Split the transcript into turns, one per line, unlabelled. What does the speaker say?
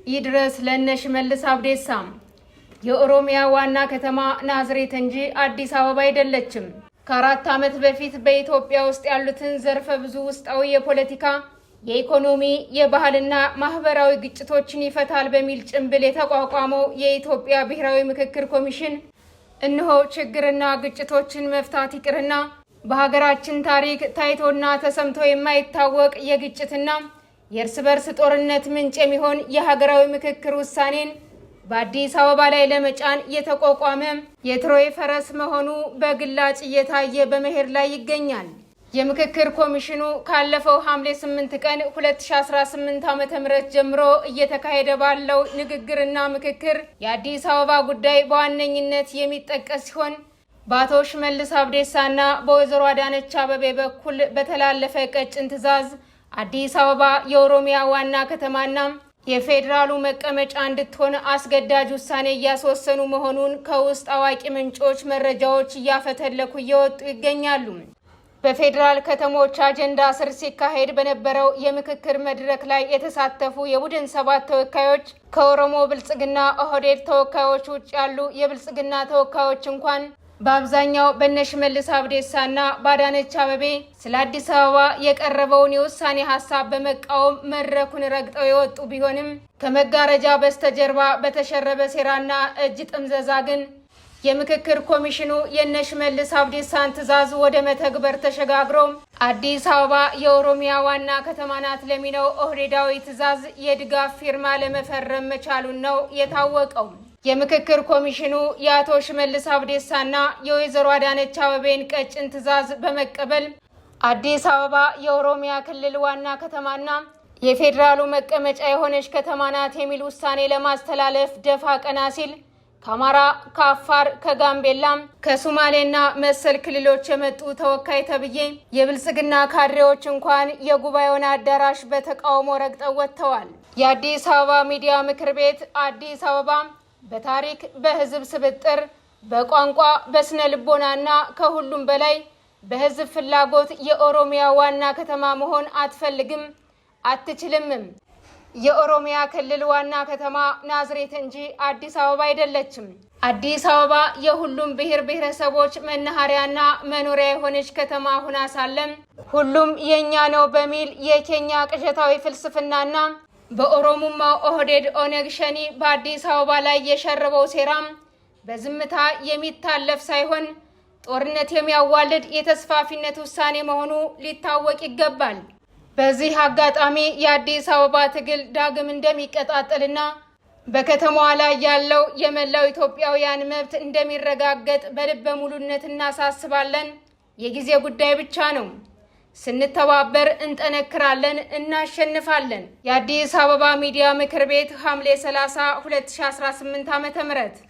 ይድረስ ለነ ሽመልስ አብዴሳ። የኦሮሚያ ዋና ከተማ ናዝሬት እንጂ አዲስ አበባ አይደለችም። ከ4 ዓመት በፊት በኢትዮጵያ ውስጥ ያሉትን ዘርፈ ብዙ ውስጣዊ የፖለቲካ፣ የኢኮኖሚ፣ የባህልና ማህበራዊ ግጭቶችን ይፈታል በሚል ጭንብል የተቋቋመው የኢትዮጵያ ብሔራዊ ምክክር ኮሚሽን እነሆ ችግርና ግጭቶችን መፍታት ይቅርና በሀገራችን ታሪክ ታይቶና ተሰምቶ የማይታወቅ የግጭትና የእርስ በርስ ጦርነት ምንጭ የሚሆን የሀገራዊ ምክክር ውሳኔን በአዲስ አበባ ላይ ለመጫን የተቋቋመ የትሮይ ፈረስ መሆኑ በግላጭ እየታየ በመሄድ ላይ ይገኛል። የምክክር ኮሚሽኑ ካለፈው ሐምሌ 8 ቀን 2018 ዓ.ም ጀምሮ እየተካሄደ ባለው ንግግርና ምክክር የአዲስ አበባ ጉዳይ በዋነኝነት የሚጠቀስ ሲሆን፣ በአቶ ሽመልስ አብዴሳና በወይዘሮ አዳነች አበቤ በኩል በተላለፈ ቀጭን ትዕዛዝ አዲስ አበባ የኦሮሚያ ዋና ከተማና የፌዴራሉ መቀመጫ እንድትሆን አስገዳጅ ውሳኔ እያስወሰኑ መሆኑን ከውስጥ አዋቂ ምንጮች መረጃዎች እያፈተለኩ እየወጡ ይገኛሉ። በፌዴራል ከተሞች አጀንዳ ስር ሲካሄድ በነበረው የምክክር መድረክ ላይ የተሳተፉ የቡድን ሰባት ተወካዮች፣ ከኦሮሞ ብልጽግና ኦህዴድ ተወካዮች ውጭ ያሉ የብልጽግና ተወካዮች እንኳን፣ በአብዛኛው በነሽመልስ አብዴሳና በአዳነች አበቤ ስለ አዲስ አበባ የቀረበውን የውሳኔ ሀሳብ በመቃወም መድረኩን ረግጠው የወጡ ቢሆንም፣ ከመጋረጃ በስተጀርባ በተሸረበ ሴራና እጅ ጥምዘዛ ግን የምክክር ኮሚሽኑ የነሽመልስ አብዲሳን ትዕዛዝ ወደ መተግበር ተሸጋግሮ አዲስ አበባ የኦሮሚያ ዋና ከተማ ናት ለሚለው ኦህዴዳዊ ትዕዛዝ የድጋፍ ፊርማ ለመፈረም መቻሉን ነው የታወቀው። የምክክር ኮሚሽኑ የአቶ ሽመልስ አብዲሳና የወይዘሮ አዳነች አበቤን ቀጭን ትዕዛዝ በመቀበል አዲስ አበባ የኦሮሚያ ክልል ዋና ከተማና የፌዴራሉ መቀመጫ የሆነች ከተማ ናት የሚል ውሳኔ ለማስተላለፍ ደፋ ቀና ሲል፣ ከአማራ፣ ከአፋር፣ ከጋምቤላም፣ ከሱማሌና መሰል ክልሎች የመጡ ተወካይ ተብዬ የብልጽግና ካድሬዎች እንኳን የጉባኤውን አዳራሽ በተቃውሞ ረግጠው ወጥተዋል። የአዲስ አበባ ሚዲያ ምክር ቤት አዲስ አበባ በታሪክ፣ በሕዝብ ስብጥር፣ በቋንቋ፣ በስነ ልቦናና ከሁሉም በላይ በሕዝብ ፍላጎት የኦሮሚያ ዋና ከተማ መሆን አትፈልግም፣ አትችልምም። የኦሮሚያ ክልል ዋና ከተማ ናዝሬት እንጂ አዲስ አበባ አይደለችም። አዲስ አበባ የሁሉም ብሔር ብሔረሰቦች መናኸሪያና መኖሪያ የሆነች ከተማ ሁና ሳለም፣ ሁሉም የእኛ ነው በሚል የኬኛ ቅዠታዊ ፍልስፍናና በኦሮሙማው ኦህዴድ ኦነግ ሸኒ በአዲስ አበባ ላይ የሸረበው ሴራም በዝምታ የሚታለፍ ሳይሆን ጦርነት የሚያዋልድ የተስፋፊነት ውሳኔ መሆኑ ሊታወቅ ይገባል። በዚህ አጋጣሚ የአዲስ አበባ ትግል ዳግም እንደሚቀጣጠልና በከተማዋ ላይ ያለው የመላው ኢትዮጵያውያን መብት እንደሚረጋገጥ በልበ ሙሉነት እናሳስባለን። የጊዜ ጉዳይ ብቻ ነው። ስንተባበር እንጠነክራለን፣ እናሸንፋለን። የአዲስ አበባ ሚዲያ ምክር ቤት፣ ሐምሌ 30 2018 ዓ.ም።